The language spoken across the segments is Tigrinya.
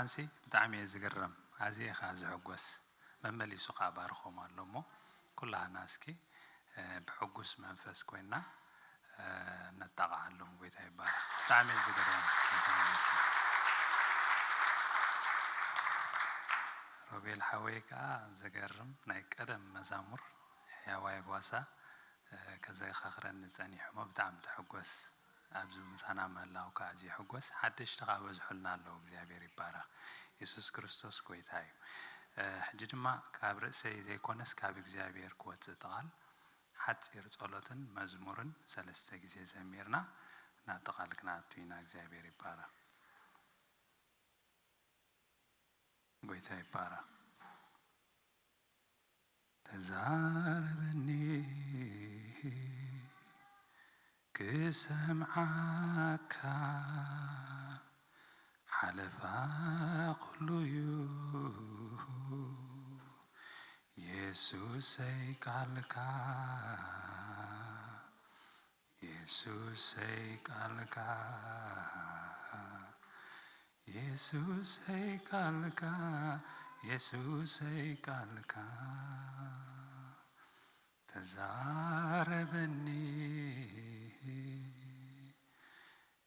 እዚ ብጣዕሚ እየ ዝግረም። ኣዝየ ኸኣ ዝሕጎስ። መመሊሱ ኸኣ ባርኾም ኣሎ እሞ፣ ኩላህና እስኪ፣ እ፣ ብሕጉስ መንፈስ ኮይና፣ እ፣ ነጣቕዓሎም። ጎይታ ይባረኽ። ብጣዕሚ እየ ዝግረም። ጎይታ ይመስገን። ሮቤል ሓወይ ከኣ ዝገርም ናይ ቀደም መዛሙር ሕያዋይ ጓሳ፣ እ፣ ከዘኻኽረኒ ጸኒሑ እሞ ብጣዕሚ ትሕጎስ። ኣብዚ ምሳና ምህላውካ ኣዝየ ይሕጎስ። ሓደሽቲ ከኣ በዝሑልና ኣለዉ። እግዚኣብሔር ይባረኽ። የሱስ ክርስቶስ ጎይታ እዩ። እ፣ ሕጂ ድማ ካብ ርእሰይ ዘይኮነስ ካብ እግዚኣብሔር ክወጽእ እቲ ቃል ሓጺር ጸሎትን መዝሙርን ሰለስተ ግዜ ዘሚርና ናብቲ ቃል ክንኣቱ ኢና። እግዚኣብሔር ይባረኽ። ጎይታ ይባረኽ። ተዛረበኒ ክሰምዓካ፣ ሓለፋ ኩሉ'ዩ የሱሰይ ቃልካ። የሱሰይ ቃልካ፣ የሱሰይ ቃልካ፣ የሱሰይ ቃልካ ተዛረበኒ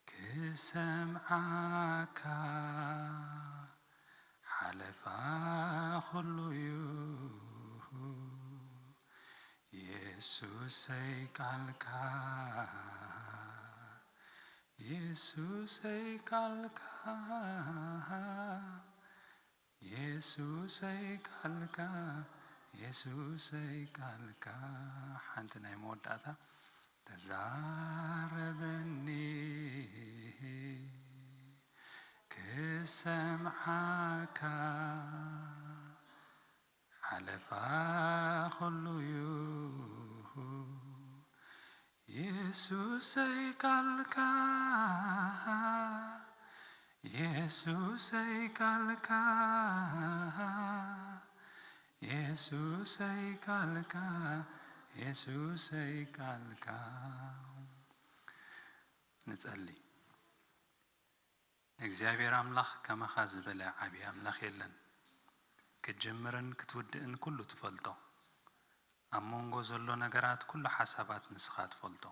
ክሰምዓካ፣ ሓለፋ ኩሉ'ዩ የሱሰይ ቃልካ፣ የሱሰይ ቃልካ፣ የሱሰይ ቃልካ፣ የሱሰይ ቃልካ። ሓንቲ ናይ መወዳእታ። ተዛረበኒ ክሰምዓካ፣ ሓለፋ ኩሉ'ዩ የሱሰይ ቃልካ፣ የሱሰይ ቃልካ፣ የሱሰይ ቃልካ፣ የሱሰይ ቃልካ። ንጸሊ። እግዚኣብሔር ኣምላኽ ከማኻ ዝበለ ዓብዪ ኣምላኽ የለን። ክትጅምርን ክትውድእን ኩሉ ትፈልጦ። ኣብ መንጎ ዘሎ ነገራት ኩሉ ሓሳባት ንስኻ ትፈልጦ።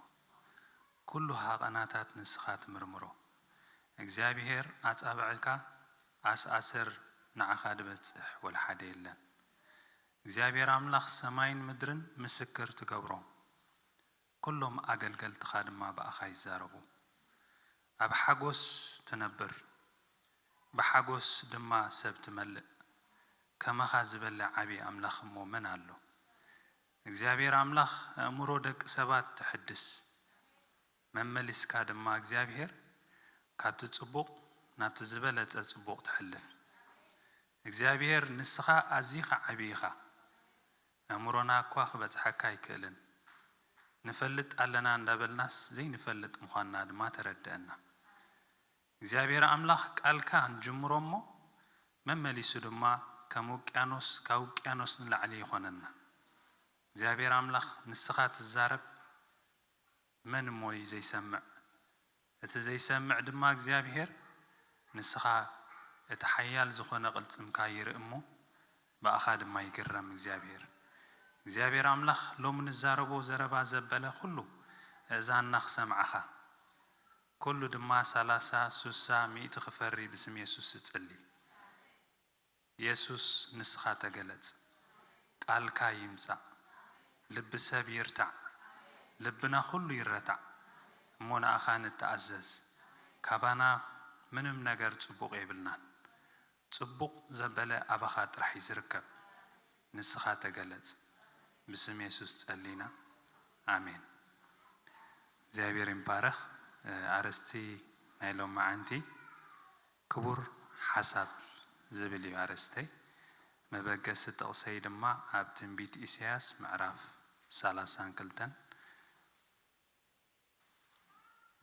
ኩሉ ሃቐናታት ንስኻ ትምርምሮ። እግዚኣብሔር ኣጻብዕካ ኣስኣስር ንዓኻ ድበጽሕ ወላ ሓደ የለን። እግዚኣብሔር ኣምላኽ ሰማይን ምድርን ምስክር ትገብሮ። ኩሎም ኣገልገልትኻ ድማ ብኣኻ ይዛረቡ። ኣብ ሓጎስ ትነብር፣ ብሓጎስ ድማ ሰብ ትመልእ። ከማኻ ዝበለ ዓቢ ኣምላኽ እሞ መን ኣሎ? እግዚኣብሔር ኣምላኽ ኣእምሮ ደቂ ሰባት ትሕድስ። መመሊስካ ድማ እግዚኣብሔር ካብቲ ጽቡቕ ናብቲ ዝበለጸ ጽቡቕ ተሕልፍ። እግዚኣብሔር ንስኻ ኣዚኻ ዓቢ ኢኻ። ኣእምሮና እኳ ክበጽሓካ ኣይክእልን። ንፈልጥ ኣለና እንዳበልናስ ዘይንፈልጥ ምዃንና ድማ ተረድአና። እግዚኣብሔር ኣምላኽ ቃልካ ንጅምሮ እሞ መመሊሱ ድማ ከም ውቅያኖስ፣ ካብ ውቅያኖስ ንላዕሊ ይኾነና። እግዚኣብሔር ኣምላኽ ንስኻ ትዛረብ፣ መን እሞ እዩ ዘይሰምዕ? እቲ ዘይሰምዕ ድማ እግዚኣብሔር፣ ንስኻ እቲ ሓያል ዝኾነ ቅልጽምካ ይርኢ እሞ፣ ብኣኻ ድማ ይግረም እግዚኣብሔር። እግዚኣብሔር ኣምላኽ ሎሚ ንዛረቦ ዘረባ ዘበለ ኩሉ እእዛንና ክሰምዓኻ፣ ኩሉ ድማ ሰላሳ፣ ሱሳ፣ ሚእቲ ክፈሪ ብስም የሱስ እጽሊ። የሱስ ንስኻ ተገለጽ። ቃልካ ይምጻእ። ልቢ ሰብ ይርታዕ። ልብና ኩሉ ይረታዕ። እሞ ንኣኻ ንተኣዘዝ። ካባና ምንም ነገር ጽቡቕ የብልናን። ጽቡቕ ዘበለ ኣባኻ ጥራሕ እዩ ዝርከብ። ንስኻ ተገለጽ። ብስም የሱስ ጸሊና። ኣሜን። እግዚኣብሔር ይባረኽ። ኣርእስቲ ናይ ሎማዓንቲ ክቡር ሓሳብ ዝብል እዩ ኣርእስተይ። መበገሲ ጥቕሰይ ድማ ኣብ ትንቢት ኢሳያስ ምዕራፍ ሰላሳን ክልተን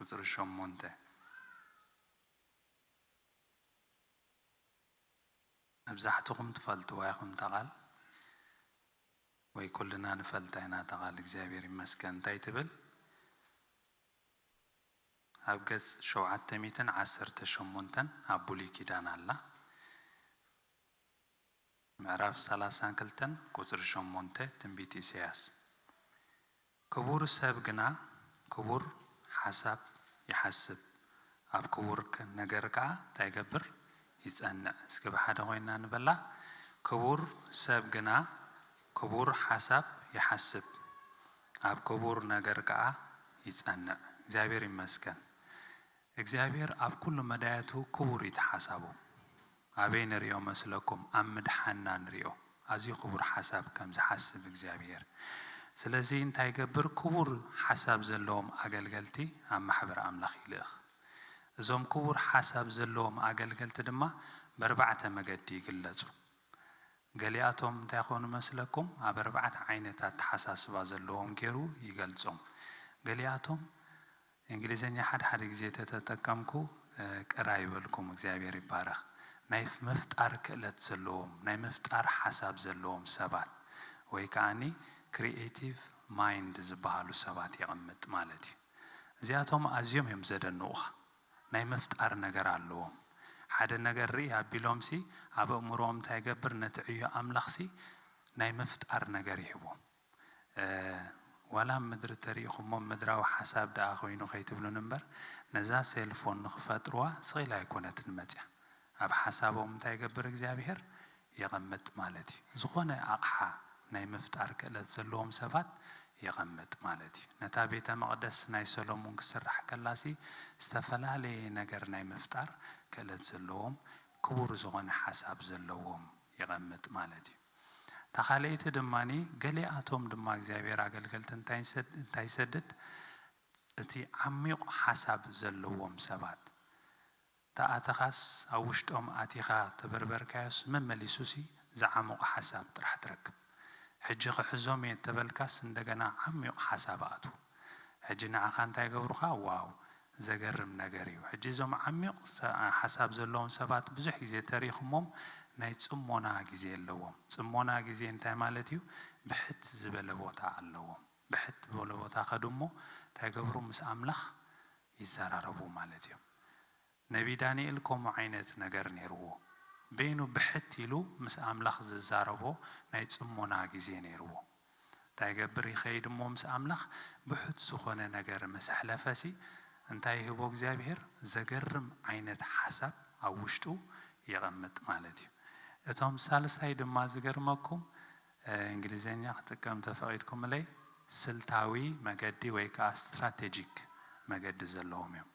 ቁጽሪ ሸሞንተ። መብዛሕትኹም ትፈልጥዋ ኢኹም እታ ቃል፣ ወይ ኩልና ንፈልጣ ኢና እታ ቃል። እግዚኣብሔር ይመስገን። እንታይ ትብል? ኣብ ገጽ ሸውዓተ ሚእትን ዓሰርተ ሸሞንተን ኣብ ብሉይ ኪዳን ኣላ። ምዕራፍ ሰላሳን ክልተን ቁጽሪ ሸሞንተ ትንቢት ኢሳያስ። ክቡር ሰብ ግና ክቡር ሓሳብ ይሓስብ፣ ኣብ ክቡር ክ-፣ ነገር ከኣ እንታይ ይገብር? ይጸንዕ። እስኪ ብሓደ ኮይና ንበላ። ክቡር ሰብ ግና ክቡር ሓሳብ ይሓስብ፣ ኣብ ክቡር ነገር ከኣ ይጸንዕ። እግዚኣብሔር ይመስገን። እግዚኣብሔር ኣብ ኩሉ መዳያቱ ክቡር እዩ እቲ ሓሳቡ። ኣበይ ንሪኦ መስለኩም? ኣብ ምድሓንና ንሪኦ። ኣዝዩ ክቡር ሓሳብ ከም ዝሓስብ እግዚኣብሔር። ስለዚ እንታይ ይገብር? ክቡር ሓሳብ ዘለዎም ኣገልገልቲ ኣብ ማሕበር ኣምላኽ ይልእኽ። እዞም ክቡር ሓሳብ ዘለዎም ኣገልገልቲ ድማ ብኣርባዕተ መገዲ ይግለጹ። ገሊኣቶም እንታይ ይኾኑ መስለኩም? ኣብ ኣርባዕተ ዓይነት ኣተሓሳስባ ዘለዎም ገይሩ ይገልጾም። ገሊኣቶም እንግሊዝኛ ሓደ ሓደ ግዜ ተተጠቀምኩ፣ እ፣ ቅር ኣይበልኩም፣ እግዚኣብሔር ይባረኽ። ናይ ምፍጣር ክእለት ዘለዎም፣ ናይ ምፍጣር ሓሳብ ዘለዎም ሰባት ወይ ከኣኒ ክሪኤቲቭ ማይንድ ዝበሃሉ ሰባት የቐምጥ ማለት እዩ። እዚኣቶም ኣዝዮም እዮም ዘደንቑኻ። ናይ ምፍጣር ነገር ኣለዎም። ሓደ ነገር ርኢ ኣቢሎምሲ ኣብ ኣእምሮኦም እንታይ ይገብር? ነቲ ዕዮ ኣምላኽሲ ናይ ምፍጣር ነገር ይህቦም። እ፣ ዋላ ምድሪ ተሪኢኹሞ ምድራዊ ሓሳብ ደኣ ኮይኑ ከይትብሉን እምበር፣ ነዛ ሴልፎን ንኽፈጥርዋ ስቕ ኢላ ኣይኮነትን መጽያ። ኣብ ሓሳቦም እንታይ ይገብር እግዚኣብሔር? የቐምጥ ማለት እዩ። ዝኾነ ኣቕሓ ናይ ምፍጣር ክእለት ዘለዎም ሰባት የቐምጥ ማለት እዩ። ነታ ቤተ መቕደስ ናይ ሰሎሞን ክስራሕ ከላሲ ዝተፈላለየ ነገር ናይ ምፍጣር ክእለት ዘለዎም ክቡር ዝኾነ ሓሳብ ዘለዎም የቐምጥ ማለት እዩ። እታ ካልኣይቲ ድማኒ ገሊኣቶም ድማ እግዚኣብሔር ኣገልገልቲ እንታይ ይሰድ-፣ እንታይ ይሰድድ? እቲ ዓሚቕ ሓሳብ ዘለዎም ሰባት። ተኣተኻስ ኣብ ውሽጦም ኣቲኻ ተበርበርካዮስ መመሊሱሲ ዝዓመቑ ሓሳብ ጥራሕ ትረክብ። ሕጂ ክሕዞም እየ ተበልካስ እንደገና ዓሚቕ ሓሳብ ኣትዉ። ሕጂ ንዓኻ እንታይ ይገብሩኻ? ዋው፣ ዘገርም ነገር እዩ። ሕጂ እዞም ዓሚቕ ሰ-፣ ሓሳብ ዘለዎም ሰባት ብዙሕ ግዜ ተሪኹሞም ናይ ጽሞና ግዜ ኣለዎም። ጽሞና ግዜ እንታይ ማለት እዩ? ብሕት ዝበለ ቦታ ኣለዎም። ብሕት ዝበለ ቦታ ከዱ እሞ እንታይ ይገብሩ? ምስ ኣምላኽ ይዘራረቡ ማለት እዮም። ነቢ ዳንኤል ከምኡ ዓይነት ነገር ነይርዎ። በይኑ ብሕት ኢሉ ምስ ኣምላኽ ዝዛረቦ ናይ ጽሞና ግዜ ነይርዎ። እንታይ ይገብር? ይኸይድ እሞ ምስ ኣምላኽ ብሕት ዝኾነ ነገር ምስ ኣሕለፈሲ እንታይ ይህቦ እግዚኣብሔር? ዘገርም ዓይነት ሓሳብ ኣብ ውሽጡ የቐምጥ ማለት እዩ። እቶም ሳልሳይ ድማ ዝገርመኩም፣ እ፣ እንግሊዝኛ ክጥቀም ተፈቒድኩምለይ፣ ስልታዊ መገዲ ወይ ከዓ ስትራቴጂክ መገዲ ዘለዎም እዮም።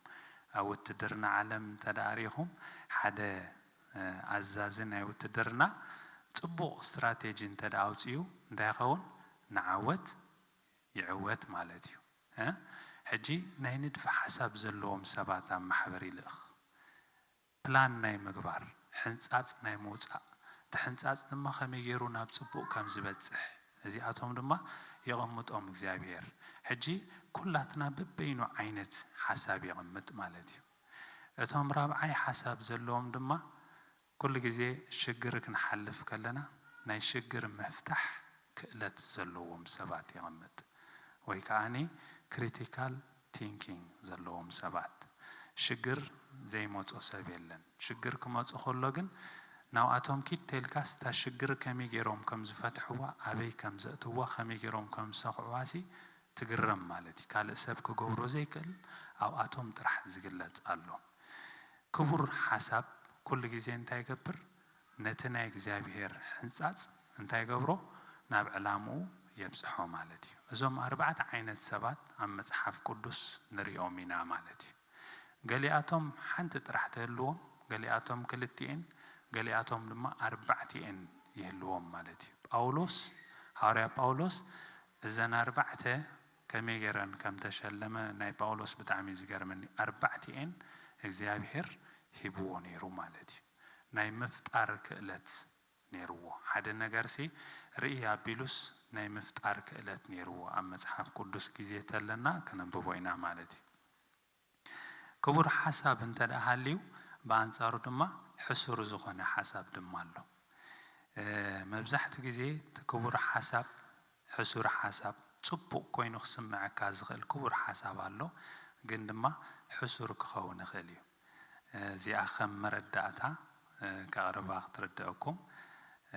ኣብ ውትድርና ዓለም እንተ ደኣ ርኢኹም፣ ሓደ፣ እ፣ ኣዛዚ ናይ ውትድርና ጽቡቕ ስትራቴጂ እንተ ደኣ ኣውጺኡ እንታይ ይኸውን? ንዓወት ይዕወት ማለት እዩ። እ? ሕጂ ናይ ንድፊ ሓሳብ ዘለዎም ሰባት ኣብ ማሕበር ይልእኽ። ፕላን ናይ ምግባር፣ ሕንጻጽ ናይ ምውጻእ፣ እቲ ሕንጻጽ ድማ ከመይ ገይሩ ናብ ጽቡቕ ከም ዝበጽሕ፣ እዚኣቶም ድማ የቐምጦም እግዚኣብሔር። ሕጂ ኩላትና በበይኑ ዓይነት ሓሳብ የቐምጥ ማለት እዩ። እቶም ራብዓይ ሓሳብ ዘለዎም ድማ ኩሉ ግዜ ሽግር ክንሓልፍ ከለና ናይ ሽግር ምፍታሕ ክእለት ዘለዎም ሰባት የቐምጥ፣ ወይ ከኣኒ ክሪቲካል ቲንኪንግ ዘለዎም ሰባት። ሽግር ዘይመጾ ሰብ የለን። ሽግር ክመጾ ከሎ ግን ናብኣቶም ኪድ ተልካስ እታ ሽግር ከመይ ገይሮም ከም ዝፈትሕዋ፣ ኣበይ ከም ዘእትዋ፣ ከመይ ገይሮም ከም ዝሰኽዕዋሲ ትግረም ማለት እዩ። ካልእ ሰብ ክገብሮ ዘይክእል ኣብኣቶም ጥራሕ ዝግለጽ ኣሎ። ክቡር ሓሳብ ኩሉ ግዜ እንታይ ይገብር? ነቲ ናይ እግዚኣብሔር ሕንጻጽ እንታይ ይገብሮ? ናብ ዕላምኡ የብጽሖ ማለት እዩ። እዞም ኣርባዕተ ዓይነት ሰባት ኣብ መጽሓፍ ቅዱስ ንሪኦም ኢና ማለት እዩ። ገሊኣቶም ሓንቲ ጥራሕ ትህልዎም፣ ገሊኣቶም ክልቲኤን፣ ገሊኣቶም ድማ ኣርባዕቲኤን ይህልዎም ማለት እዩ። ጳውሎስ፣ ሃዋርያ ጳውሎስ እዘን ኣርባዕተ ከመይ ገይረን ከም ተሸለመ ናይ ጳውሎስ ብጣዕሚ እዩ ዝገርመኒ። ኣርባዕቲኤን እግዚኣብሔር ሂብዎ ነይሩ ማለት እዩ። ናይ ምፍጣር ክእለት ነይርዎ። ሓደ ነገርሲ ርኢ ኣቢሉስ ናይ ምፍጣር ክእለት ነይርዎ። ኣብ መጽሓፍ ቅዱስ ግዜ ተለና ከነንብቦ ኢና ማለት እዩ። ክቡር ሓሳብ እንተ ደኣ ሃልዩ፣ ብኣንጻሩ ድማ ሕሱር ዝኾነ ሓሳብ ድማ ኣሎ። እ፣ መብዛሕትኡ ግዜ እቲ ክቡር ሓሳብ፣ ሕሱር ሓሳብ፣ ጽቡቕ ኮይኑ ክስምዐካ ዝኽእል ክቡር ሓሳብ ኣሎ፣ ግን ድማ ሕሱር ክኸውን ይኽእል እዩ። እ፣ እዚኣ ከም መረዳእታ፣ እ፣ ከቕርባ ክትርድአኩም።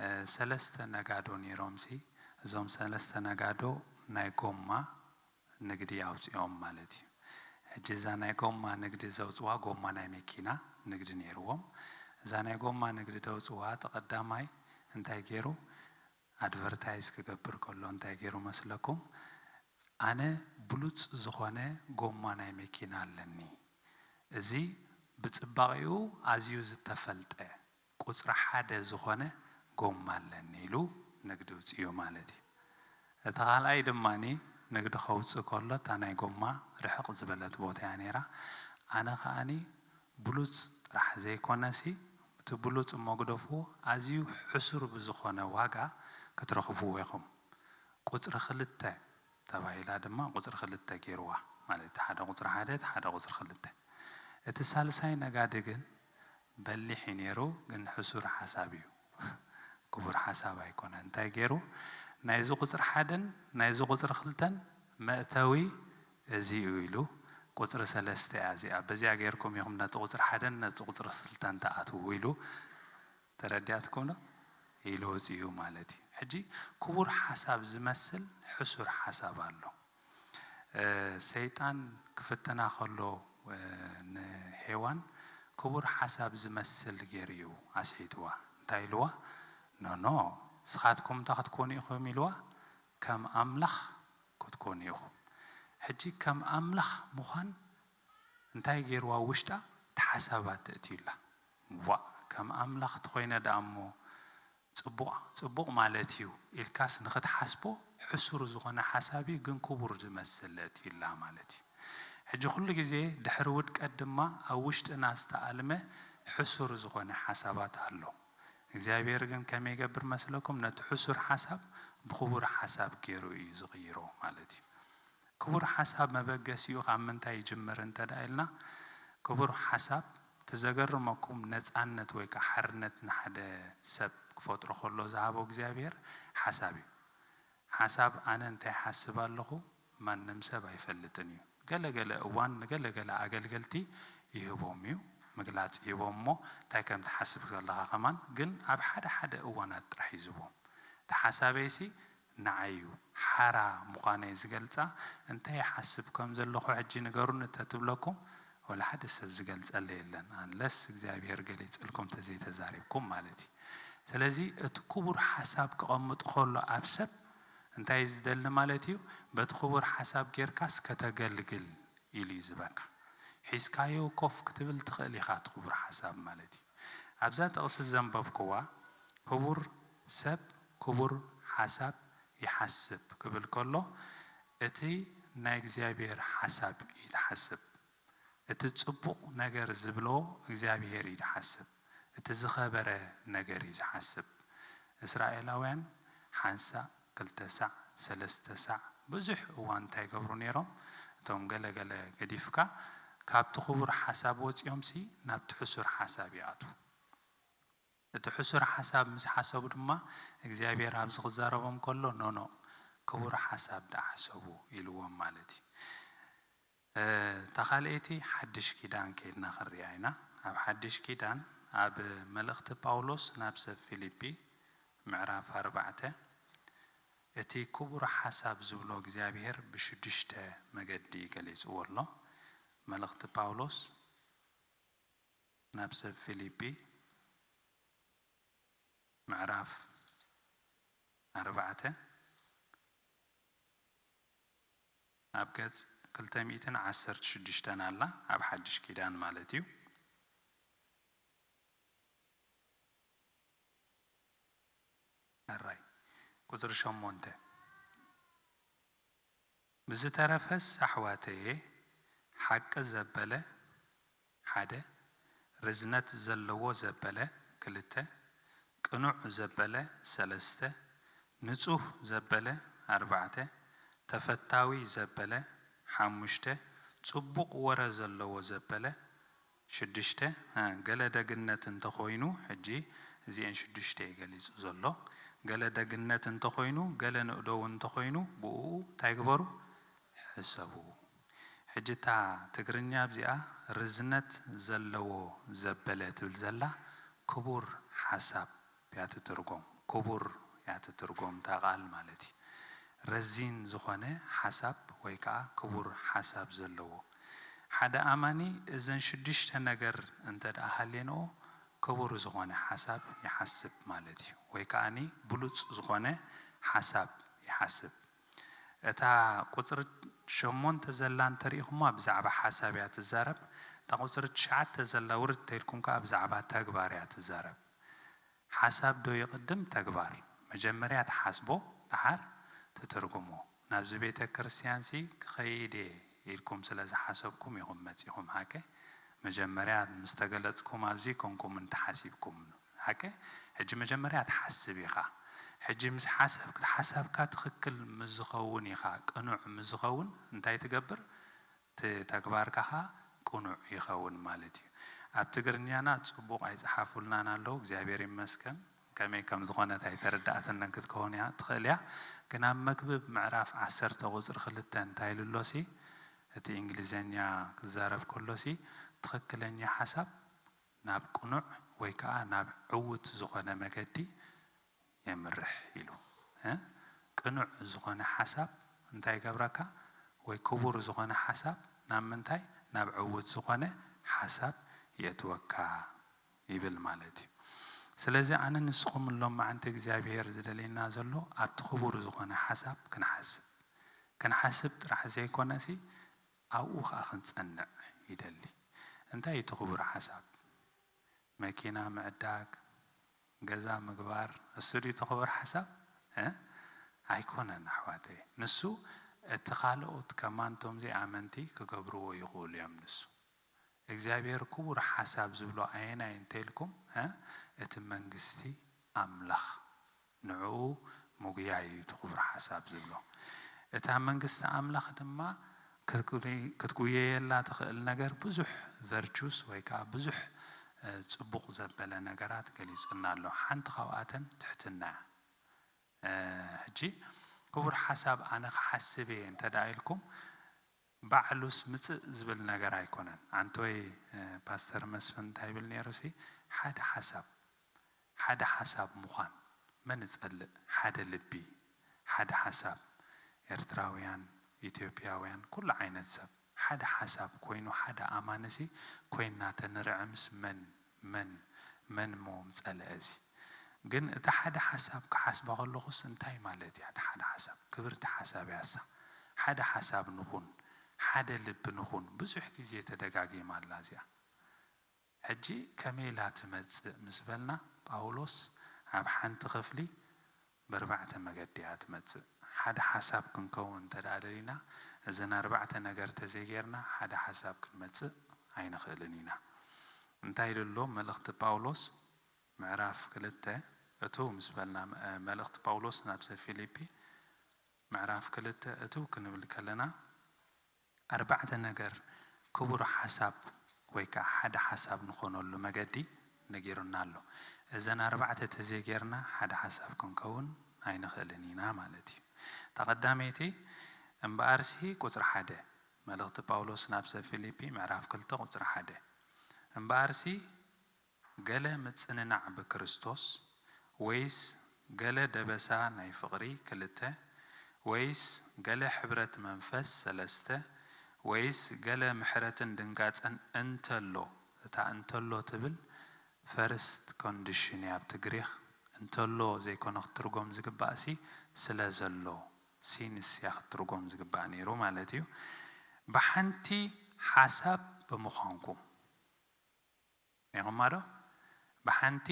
እ፣ ሰለስተ ነጋዶ ነይሮምሲ፣ እዞም ሰለስተ ነጋዶ ናይ ጎማ ንግዲ ኣውፂኦም ማለት እዩ። ሕጂ እዛ ናይ ጎማ ንግዲ ዘውፅዋ ጎማ ናይ መኪና ንግዲ ነይርዎም። እዛ ናይ ጎማ ንግዲ ደውፅዋ ተቐዳማይ እንታይ ገይሩ ኣድቨርታይዝ ክገብር ከሎ እንታይ ገይሩ መስለኩም? ኣነ ብሉፅ ዝኾነ ጎማ ናይ መኪና ኣለኒ፣ እዚ ብፅባቂኡ ኣዝዩ ዝተፈልጠ ቁፅሪ ሓደ ዝኾነ ጎማ ኣለኒ ኢሉ ንግዲ ውፅኡ ማለት እዩ። እቲ ካልኣይ ድማ ንግዲ ከውፅእ ከሎ እታ ናይ ጎማ ርሕቕ ዝበለት ቦታ እያ ነይራ። ኣነ ከዓኒ ብሉፅ ጥራሕ ዘይኮነሲ እቲ ብሉፅ እሞ ግደፍዎ ኣዝዩ ሕሱር ብዝኾነ ዋጋ ክትረኽብዎ ኢኹም። ቁፅሪ ክልተ ተባሂላ ድማ ቁፅሪ ክልተ ገይርዋ ማለት እቲ ሓደ ቁፅሪ ሓደ እቲ ሓደ ቁፅሪ ክልተ። እቲ ሳልሳይ ነጋዲ ግን በሊሕ እዩ ነይሩ፣ ግን ሕሱር ሓሳብ እዩ። ክቡር ሓሳብ ኣይኮነ። እንታይ ገይሩ? ናይዚ ቁፅሪ ሓደን ናይዚ ቁፅሪ ክልተን መእተዊ እዚ እዩ ኢሉ፣ ቁፅሪ ሰለስተ እያ እዚኣ፣ በዚኣ ገይርኩም ኢኹም ነቲ ቁፅሪ ሓደን ነቲ ቁፅሪ ክልተን ትኣትዉ ኢሉ። ተረዲኣትኩም ዶ? ኢሉ ወፂኡ ማለት እዩ። ሕጂ ክቡር ሓሳብ ዝመስል ሕሱር ሓሳብ ኣሎ። ሰይጣን ክፍትና ከሎ ንሄዋን ክቡር ሓሳብ ዝመስል ገይሩ እዩ ኣስሒትዋ። እንታይ ኢልዋ? ኖኖ፣ ንስኻትኩም እንታይ ክትኮኑ ኢኹም ኢልዋ? ከም ኣምላኽ ክትኮኑ ኢኹም። ሕጂ ከም ኣምላኽ ምዃን እንታይ ገይርዋ? ውሽጣ ተሓሳባት ተእትዩላ። ዋእ፣ ከም ኣምላኽ ተኾይነ ደኣ እሞ ፅቡቕ ፅቡቕ ማለት እዩ ኢልካስ ንኽትሓስቦ ሕሱር ዝኾነ ሓሳብ እዩ፣ ግን ክቡር ዝመስል እትዩላ ማለት እዩ። ሕጂ ኩሉ ግዜ ድሕሪ ውድቀት ድማ ኣብ ውሽጥና ዝተኣልመ ሕሱር ዝኾነ ሓሳባት ኣሎ። እግዚኣብሔር ግን ከመይ ይገብር መስለኩም? ነቲ ሕሱር ሓሳብ ብኽቡር ሓሳብ ገይሩ እዩ ዝቕይሮ ማለት እዩ። ክቡር ሓሳብ መበገሲኡ ካብ ምንታይ ይጅምር እንተ ደኣ ኢልና፣ ክቡር ሓሳብ እቲ ዘገርመኩም ነፃነት ወይ ከዓ ሓርነት ንሓደ ሰብ ክፈጥሮ ከሎ ዝሃቦ እግዚኣብሔር ሓሳብ እዩ። ሓሳብ ኣነ እንታይ ሓስብ ኣለኹ ማንም ሰብ ኣይፈልጥን እዩ። ገለ ገለ እዋን ንገለ ገለ ኣገልገልቲ ይህቦም እዩ፣ ምግላፅ ይህቦም እሞ እንታይ ከም ትሓስብ ዘለኻ ከማን ግን ኣብ ሓደ ሓደ እዋናት ጥራሕ እዩ ዝህቦም። እቲ ሓሳበይሲ ንዓይ እዩ ሓራ ምዃነይ ዝገልፃ። እንታይ ይሓስብ ከም ዘለኹ ሕጂ ንገሩኒ እንተትብለኩም ወላ ሓደ ሰብ ዝገልፀለ የለን፣ ኣንለስ እግዚኣብሔር ገሊፅልኩም ተዘይተዛሪብኩም ማለት እዩ። ስለዚ እቲ ክቡር ሓሳብ ክቐምጥ ከሎ ኣብ ሰብ እንታይ እዩ ዝደሊ ማለት እዩ? በቲ ክቡር ሓሳብ ጌርካስ ከተገልግል ኢሉ እዩ ዝበካ። ሒዝካዮ ኮፍ ክትብል ትኽእል ኢኻ እቲ ክቡር ሓሳብ ማለት እዩ። ኣብዛ ጥቕሲ ዘንበብክዋ ክቡር ሰብ ክቡር ሓሳብ ይሓስብ ክብል ከሎ እቲ ናይ እግዚኣብሔር ሓሳብ እዩ ዝሓስብ። እቲ ጽቡቕ ነገር ዝብሎ እግዚኣብሔር እዩ ዝሓስብ። እቲ ዝኸበረ ነገር እዩ ዝሓስብ። እስራኤላውያን ሓንሳእ ክልተ ሳዕ ሰለስተ ሳዕ ብዙሕ እዋን እንታይ ይገብሩ ነይሮም? እቶም ገለ ገለ ገዲፍካ ካብቲ ክቡር ሓሳብ ወፂኦምሲ ናብቲ ሕሱር ሓሳብ ይኣትዉ። እቲ ሕሱር ሓሳብ ምስ ሓሰቡ ድማ እግዚኣብሔር ኣብዚ ክዛረቦም ከሎ ኖኖ ክቡር ሓሳብ ደኣ ሓሰቡ ኢልዎም ማለት እዩ። እታ ካልኣይቲ ሓድሽ ኪዳን ከይድና ክንሪኣ ኢና። ኣብ ሓድሽ ኪዳን ኣብ መልእኽቲ ጳውሎስ ናብ ሰብ ፊልጲ ምዕራፍ ኣርባዕተ እቲ ክቡር ሓሳብ ዝብሎ እግዚኣብሔር ብሽዱሽተ መገዲ ገሊፅዎ ኣሎ። መልእኽቲ ጳውሎስ ናብ ሰብ ፊልጲ ምዕራፍ ኣርባዕተ ኣብ ገጽ ክልተ ሚእትን ዓሰርተ ሽዱሽተን ኣላ፣ ኣብ ሓድሽ ኪዳን ማለት እዩ። ሕራይ ቁጽሪ ሸሞንተ ብዝተረፈስ ኣሕዋተየ ሓቂ ዘበለ ሓደ፣ ርዝነት ዘለዎ ዘበለ ክልተ፣ ቅኑዕ ዘበለ ሰለስተ፣ ንጹህ ዘበለ ኣርባዕተ፣ ተፈታዊ ዘበለ ሓሙሽተ፣ ጽቡቕ ወረ ዘለዎ ዘበለ ሽዱሽተ፣ ገለ ደግነት እንተኾይኑ፣ ሕጂ እዚኤን ሽዱሽተ እዩ ገሊጹ ዘሎ። ገለ ደግነት እንተኾይኑ፣ ገለ ንእደው እንተኾይኑ፣ ብእኡ እንታይ ግበሩ? ሕሰቡ። ሕጂ እታ ትግርኛ ኣብዚኣ ርዝነት ዘለዎ ዘበለ ትብል ዘላ ክቡር ሓሳብ እያ ትትርጎም። ክቡር እያ ትትርጎም እታ ቃል ማለት እዩ። ረዚን ዝኾነ ሓሳብ ወይ ከዓ ክቡር ሓሳብ ዘለዎ ሓደ ኣማኒ እዘን ሽዱሽተ ነገር እንተ ደኣ ሃሌንኦ ክቡር ዝኾነ ሓሳብ ይሓስብ ማለት እዩ። ወይ ከዓኒ ብሉጽ ዝኾነ ሓሳብ ይሓስብ። እታ ቁጽሪ ሸሞንተ ዘላ እንተሪኢኹማ ብዛዕባ ሓሳብ እያ ትዛረብ። እታ ቁጽሪ ትሽዓተ ዘላ ውርድ ተልኩም ከኣ ብዛዕባ ተግባር እያ ትዛረብ። ሓሳብ ዶ ይቕድም ተግባር? መጀመርያ ትሓስቦ፣ ደሓር ትትርጉሞ። ናብዚ ቤተ ክርስቲያንሲ ክኸይድ እየ ኢልኩም ስለ ዝሓሰብኩም ኢኹም መጺኹም፣ ሓቀ? መጀመርያ ምስ ተገለጽኩም ኣብዚ ኮንኩምን ተሓሲብኩም፣ ሓቀ? ሕጂ መጀመርያ ትሓስብ ኢኻ። ሕጂ ምስ ሓሰብክ፣ ሓሳብካ ትኽክል ምስ ዝኸውን ኢኻ፣ ቅኑዕ ምስ ዝኸውን እንታይ ትገብር? እቲ ተግባርካ ኸኣ ቅኑዕ ይኸውን ማለት እዩ። ኣብ ትግርኛና ጽቡቕ ኣይጸሓፉልናን ኣለዉ፣ እግዚኣብሔር ይመስገን። ከመይ ከም ዝኾነት ኣይተረድኣትንን ክትከውን እያ ትኽእል እያ። ግን ኣብ መክብብ ምዕራፍ ዓሰርተ ቁጽሪ ክልተ እንታይ ኢሉ ኣሎሲ፣ እቲ እንግሊዘኛ ክዛረብ ከሎሲ፣ ትኽክለኛ ሓሳብ ናብ ቅኑዕ ወይ ከኣ ናብ ዕዉት ዝኾነ መገዲ የምርሕ ኢሉ። እ? ቅኑዕ ዝኾነ ሓሳብ እንታይ ይገብረካ? ወይ ክቡር ዝኾነ ሓሳብ ናብ ምንታይ? ናብ ዕዉት ዝኾነ ሓሳብ የእትወካ ይብል ማለት እዩ። ስለዚ ኣነ ንስኹም ሎማዓንቲ እግዚኣብሔር ዝደልየና ዘሎ ኣብቲ ክቡር ዝኾነ ሓሳብ ክንሓስብ። ክንሓስብ ጥራሕ ዘይኮነሲ ኣብኡ ኸኣ ክንጸንዕ ይደሊ። እንታይ እዩ እቲ ክቡር ሓሳብ? መኪና ምዕዳግ፣ ገዛ ምግባር፣ እሱ ድዩ እቲ ክቡር ሓሳብ? እ? ኣይኮነን ኣሕዋተይ። ንሱ እቲ ካልኦት ከማን እቶም ዘይኣመንቲ ክገብርዎ ይኽእሉ እዮም። ንሱ እግዚኣብሔር ክቡር ሓሳብ ዝብሎ ኣየናይ እንተኢልኩም፣ እ? እቲ መንግስቲ ኣምላኽ ንዕኡ ምጉያይ እዩ እቲ ክቡር ሓሳብ ዝብሎ። እታ መንግስቲ ኣምላኽ ድማ ክትጉ-፣ ክትጉየየላ ትኽእል ነገር ብዙሕ ቨርቹስ ወይ ከዓ ብዙሕ፣ እ፣ ጽቡቕ ዘበለ ነገራት ገሊጹና ኣሎ። ሓንቲ ካብኣተን ትሕትና እያ። እ፣ ሕጂ ክቡር ሓሳብ ኣነ ክሓስብ እየ እንተ ደኣ ኢልኩም፣ ባዕሉስ ምጽእ ዝብል ነገር ኣይኮነን። ኣንቶይ፣ እ፣ ፓስተር መስፍን እንታይ ይብል ነይሩሲ፣ ሓደ ሓሳብ፣ ሓደ ሓሳብ ምዃን መን እጸልእ? ሓደ ልቢ፣ ሓደ ሓሳብ። ኤርትራውያን፣ ኢትዮጵያውያን፣ ኩሉ ዓይነት ሰብ ሓደ ሓሳብ ኮይኑ፣ ሓደ ኣማንሲ ኮይንና ተንርዕምስ መን፣ መን፣ መን እሞ ምጸልአ እዚ? ግን እቲ ሓደ ሓሳብ ክሓስባ ከለኹስ እንታይ ማለት እያ? እቲ ሓደ ሓሳብ፣ ክብርቲ ሓሳብ እያ እሳ። ሓደ ሓሳብ ንኹን፣ ሓደ ልቢ ንኹን። ብዙሕ ግዜ ተደጋጊማ ኣላ እዚኣ። ሕጂ ከመይ ኢላ ትመጽእ ምስ በልና፣ ጳውሎስ ኣብ ሓንቲ ክፍሊ ብኣርባዕተ መገዲ እያ ትመጽእ። ሓደ ሓሳብ ክንከውን እንተ ደኣ ደሊና፣ እዘን ኣርባዕተ ነገር ተዘይጌርና፣ ሓደ ሓሳብ ክንመጽእ ኣይንኽእልን ኢና። እንታይ ኢሉ ኣሎ መልእኽቲ ጳውሎስ? ምዕራፍ ክልተ፣ እትው ምስ በልና፣ እ፣ መልእኽቲ ጳውሎስ ናብ ሰብ ፊልፒ ምዕራፍ ክልተ እትው ክንብል ከለና፣ ኣርባዕተ ነገር ክቡር ሓሳብ ወይ ከዓ ሓደ ሓሳብ ንኾነሉ መገዲ ነጊሩና ኣሎ። እዘን ኣርባዕተ ተዘይጌርና ሓደ ሓሳብ ክንከውን ኣይንኽእልን ኢና ማለት እዩ። እታ ቀዳመይቲ፣ እምበኣርሲ ቁጽሪ ሓደ፣ መልእኽቲ ጳውሎስ ናብ ሰብ ፊልፒ ምዕራፍ ክልተ ቁጽሪ ሓደ፣ እምበኣርሲ ገለ ምጽንናዕ ብክርስቶስ፣ ወይስ ገለ ደበሳ ናይ ፍቕሪ ክልተ፣ ወይስ ገለ ሕብረት መንፈስ ሰለስተ፣ ወይስ ገለ ምሕረትን ድንጋጸን እንተሎ፣ እታ እንተሎ ትብል ፈርስት ኮንዲሽን እያ ኣብቲ ግሪኽ፣ እንተሎ ዘይኮነ ክትትርጎም ዝግባእሲ ስለ ዘሎ፣ ሲንስ እያ ክትትርጎም ዝግባእ ነይሩ ማለት እዩ። ብሓንቲ ሓሳብ ብምዃንኩም። ኔኹማ ዶ? ብሓንቲ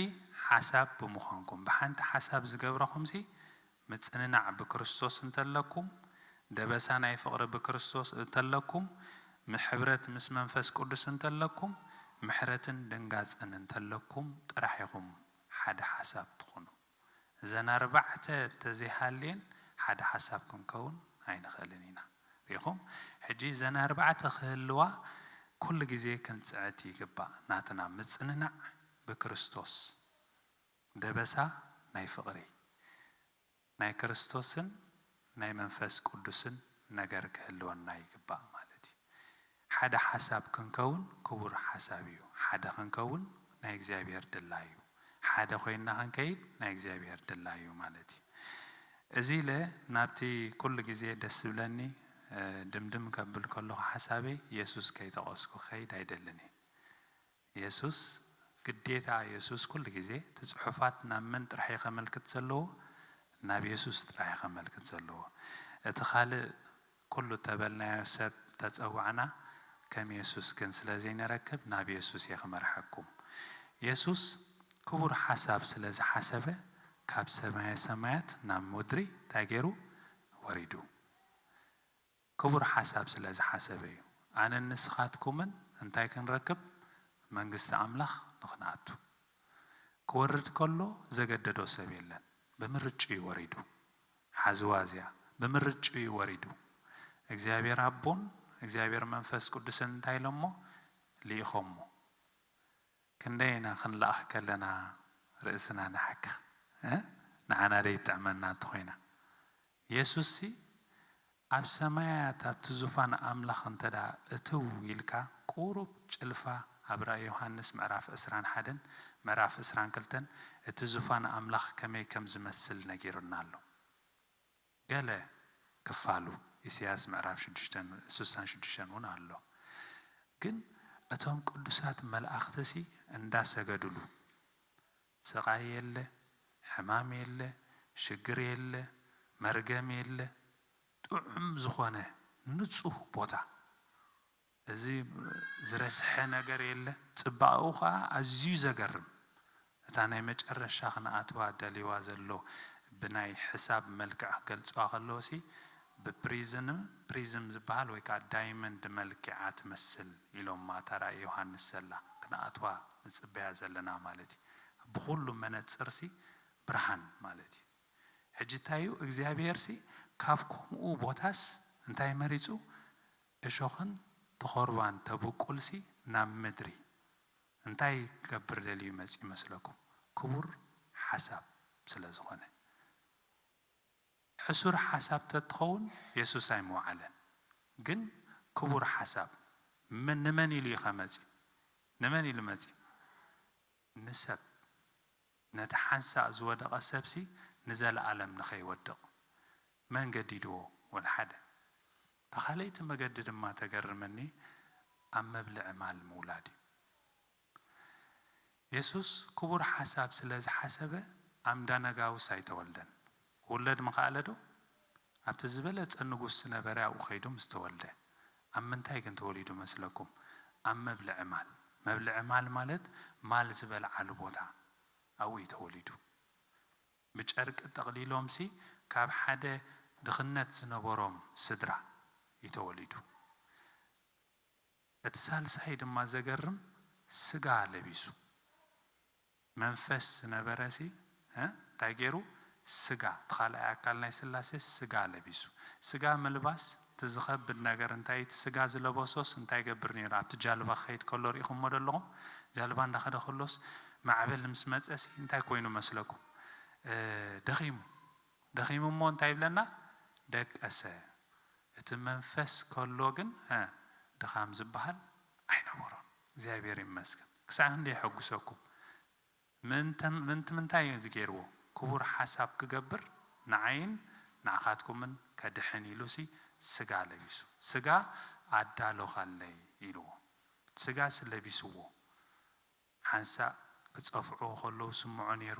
ሓሳብ ብምዃንኩም፣ ብሓንቲ ሓሳብ ዝገብረኹምሲ፣ ምጽንናዕ ብክርስቶስ እንተለኩም፣ ደበሳ ናይ ፍቕሪ ብክርስቶስ እንተለኩም፣ ምሕብረት ምስ መንፈስ ቅዱስ እንተለኩም፣ ምሕረትን ድንጋጽን እንተለኩም ጥራሕ ኢኹም ሓደ ሓሳብ ትኹኑ። እዘን ኣርባዕተ እንተዘይሃልየን ሓደ ሓሳብ ክንከውን ኣይንኽእልን ኢና። ሪኹም? ሕጂ እዘን ኣርባዕተ ክህልዋ ኩሉ ግዜ ክንጽዕት ይግባእ። ናትና ምጽንናዕ ብክርስቶስ፣ ደበሳ ናይ ፍቕሪ፣ ናይ ክርስቶስን ናይ መንፈስ ቅዱስን ነገር ክህልወና ይግባእ ማለት እዩ። ሓደ ሓሳብ ክንከውን ክቡር ሓሳብ እዩ። ሓደ ክንከውን ናይ እግዚኣብሔር ድላይ እዩ። ሓደ ኮይንና ክንከይድ ናይ እግዚኣብሔር ድላዩ ማለት እዩ። እዚ ኢለ ናብቲ ኩሉ ግዜ ደስ ዝብለኒ፣ እ፣ ድምድም ከብል ከለኹ ሓሳበይ የሱስ ከይጠቐስኩ ክኸይድ ኣይደልን እየ። የሱስ፣ ግዴታ የሱስ ኩሉ ግዜ እቲ ጽሑፋት ናብ መን ጥራሕ እዩ ከመልክት ዘለዎ? ናብ የሱስ ጥራሕ እዩ ከመልክት ዘለዎ። እቲ ካልእ ኩሉ ተበልናዮ ሰብ ተጸዋዕና ከም የሱስ ግን ስለ ዘይንረክብ ናብ የሱስ እየ ክመርሐኩም። የሱስ ክቡር ሓሳብ ስለ ዝሓሰበ ካብ ሰማየ ሰማያት ናብ ምድሪ እንታይ ገይሩ? ወሪዱ። ክቡር ሓሳብ ስለ ዝሓሰበ እዩ። ኣነን ንስኻትኩምን እንታይ ክንረክብ? መንግስቲ ኣምላኽ ንኽንኣቱ። ክወርድ ከሎ ዘገደዶ ሰብ የለን። ብምርጭኡ እዩ ወሪዱ። ሓዝዋ እዚኣ ብምርጭኡ እዩ ወሪዱ። እግዚኣብሔር ኣቦን እግዚኣብሔር መንፈስ ቅዱስን እንታይ ኢሎሞ? ልኢኾሞ። ክንደይ ኢና ክንለኣኽ ከለና ርእስና ንሓክኽ፣ እ? ንዓና ደይ ትጥዕመና እንተኾይና። የሱስሲ ኣብ ሰማያት ኣብቲ ዙፋን ኣምላኽ እንተ ደኣ እትው ኢልካ፣ ቁሩብ ጭልፋ ኣብ ራእይ ዮሃንስ ምዕራፍ ዕስራን ሓደን ምዕራፍ ዕስራን ክልተን እቲ ዙፋን ኣምላኽ ከመይ ከም ዝመስል ነጊሩና ኣሎ። ገለ ክፋሉ ኢሳያስ ምዕራፍ ሽዱሽተን ስሳን ሽዱሽተን እውን ኣሎ። ግን እቶም ቅዱሳት መላእኽትሲ እንዳሰገዱሉ፣ ስቓይ የለ፣ ሕማም የለ፣ ሽግር የለ፣ መርገም የለ፣ ጥዑም ዝኾነ ንጹህ ቦታ። እዚ ዝረስሐ ነገር የለ፣ ጽባቐኡ ኸኣ ኣዝዩ ዘገርም። እታ ናይ መጨረሻ ክንኣትዋ ደልይዋ ዘሎ ብናይ ሕሳብ መልክዕ ክገልጽዋ ከለዉሲ ብፕሪዝም፣ ፕሪዝም ዝበሃል ወይ ከኣ ዳይመንድ መልኪዓ ትመስል ኢሎማ እታ ራእይ ዮሃንስ ዘላ ክንኣትዋ ንጽበያ ዘለና ማለት እዩ። ብኹሉ መነጽርሲ ብርሃን ማለት እዩ። ሕጂ እንታይ እዩ እግዚኣብሔርሲ ካብ ከምኡ ቦታስ እንታይ መሪጹ? እሾኽን ተኾርባን ተብቁልሲ ናብ ምድሪ እንታይ ክገብር ደልዩ መጺኡ ይመስለኩም? ክቡር ሓሳብ ስለ ዝኾነ። ሕሱር ሓሳብ ተትኸውን የሱስ ኣይምወዓለን። ግን ክቡር ሓሳብ ምን-፣ ንመን ኢሉ እዩ ከመጺ? ንመን ኢሉ መጺ? ንሰብ። ነቲ ሓንሳእ ዝወደቐ ሰብሲ ንዘለኣለም ንኸይወድቕ መን ገዲድዎ? ወላ ሓደ። ብኻልእቲ መገዲ ድማ ተገርመኒ ኣብ መብልዒ ማል ምውላድ እዩ። የሱስ ክቡር ሓሳብ ስለ ዝሓሰበ ኣምዳነጋውስ ኣይተወልደን። ክውለድ ምኸኣለ ዶ? ኣብቲ ዝበለጸ ንጉስ ዝነበረ ኣብኡ ከይዱ ምስ ተወልደ። ኣብ ምንታይ ግን ተወሊዱ መስለኩም? ኣብ መብልዒ ማል። መብልዒ ማል ማለት ማል ዝበልዓሉ ቦታ። ኣብኡ እዩ ተወሊዱ። ብጨርቂ ጠቕሊሎምሲ ካብ ሓደ ድኽነት ዝነበሮም ስድራ እዩ ተወሊዱ። እቲ ሳልሳይ ድማ ዘገርም ስጋ ለቢሱ። መንፈስ ዝነበረሲ፣ እ፣ እንታይ ገይሩ? ስጋ፣ እቲ ካልኣይ ኣካል ናይ ስላሴ ስጋ ለቢሱ። ስጋ ምልባስ እቲ ዝኸብድ ነገር እንታይ እዩ? እቲ ስጋ ዝለበሶስ እንታይ ይገብር ነይሩ? ኣብቲ ጃልባ ክኸይድ ከሎ ርኢኹሞ ዶ ኣለኹም? ጃልባ እንዳኸደ ከሎስ ማዕበል ምስ መጸሲ እንታይ ኮይኑ መስለኩም? እ፣ ደኺሙ። ደኺሙ እሞ እንታይ ይብለና? ደቀሰ። እቲ መንፈስ ከሎ ግን፣ እ፣ ድኻም ዝበሃል ኣይነበሮን። እግዚኣብሔር ይመስገን። ክሳዕ ክንደይ የሐጉሰኩም። ምእንተ-፣ ምእንቲ ምንታይ እዩ እዚ ገይርዎ? ክቡር ሓሳብ ክገብር ንዓይን ንዓኻትኩምን ከድሕን ኢሉሲ ስጋ ለቢሱ። ስጋ ኣዳሎኻለይ ኢልዎ። ስጋስ ለቢስዎ። ሓንሳእ ክጸፍዕዎ ከለዉ ስምዖ ነይሩ።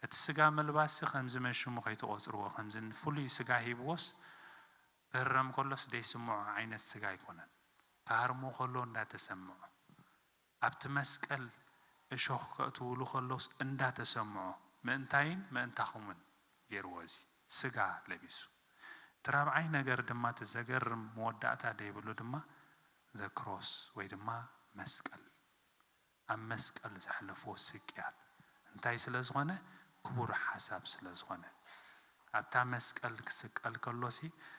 እቲ ስጋ ምልባስሲ ከምዚ መን ሽሙ ከይትቖጽርዎ፣ ከምዚ ፍሉይ ስጋ ሂብዎስ ክህረም ከሎስ ደይስምዖ ዓይነት ስጋ ኣይኮነን። ክሃርምዎ ከለዉ እንዳተሰምዖ፣ ኣብቲ መስቀል እሾኽ ከእትውሉ ከለዉስ እንዳተሰምዖ፣ ምእንታይን ምእንታኹምን ገይርዎ። እዚ ስጋ ለቢሱ። እቲ ራብዓይ ነገር ድማ፣ እቲ ዘገርም መወዳእታ ደይብሉ ድማ፣ the cross ወይ ድማ መስቀል። ኣብ መስቀል ዘሕለፍዎ ስቅያት እንታይ ስለ ዝኾነ? ክቡር ሓሳብ ስለ ዝኾነ። ኣብታ መስቀል ክስቀል ከሎሲ፣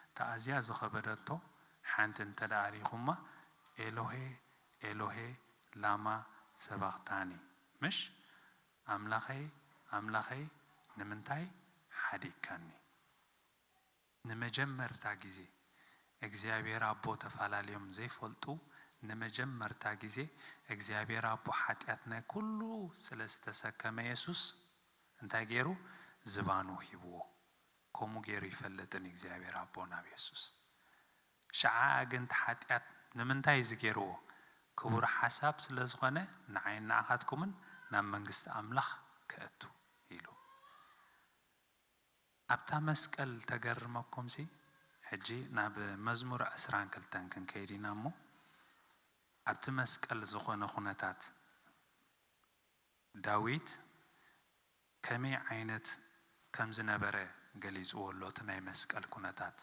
እታ ኣዝያ ዝኸበደቶ ሓንቲ እንተ ደኣ ርኢኹማ፣ "ኤሎሄ፣ ኤሎሄ፣ ላማ ሰባኽታኒ?" ምሽ? "ኣምላኸይ፣ ኣምላኸይ፣ ንምንታይ ሓዲግካኒ?" ንመጀመርታ ግዜ እግዚኣብሔር ኣቦ ተፈላለዮም ዘይፈልጡ ንመጀመርታ ግዜ እግዚኣብሔር ኣቦ ሓጢኣት ናይ ኩሉ ስለ ዝተሰከመ የሱስ እንታይ ገይሩ? ዝባኑ ሂብዎ። ከምኡ ገይሩ ይፈልጥን እግዚኣብሔር ኣቦ ናብ የሱስ። ሸዓ ኣግንቲ ሓጢኣት ንምንታይ እዚ ገይርዎ? ክቡር ሓሳብ ስለ ዝኾነ ንዓይን ንዓኻትኩምን ናብ መንግስቲ ኣምላኽ ክእቱ ኢሉ። ኣብታ መስቀል ተገርመኩምሲ፣ ሕጂ ናብ መዝሙር ዕስራን ክልተን ክንከይድ ኢና እሞ፣ ኣብቲ መስቀል ዝኾነ ኩነታት ዳዊት ከመይ ዓይነት ከም ዝነበረ ገሊጽዎ ኣሎ፣ እቲ ናይ መስቀል ኩነታት።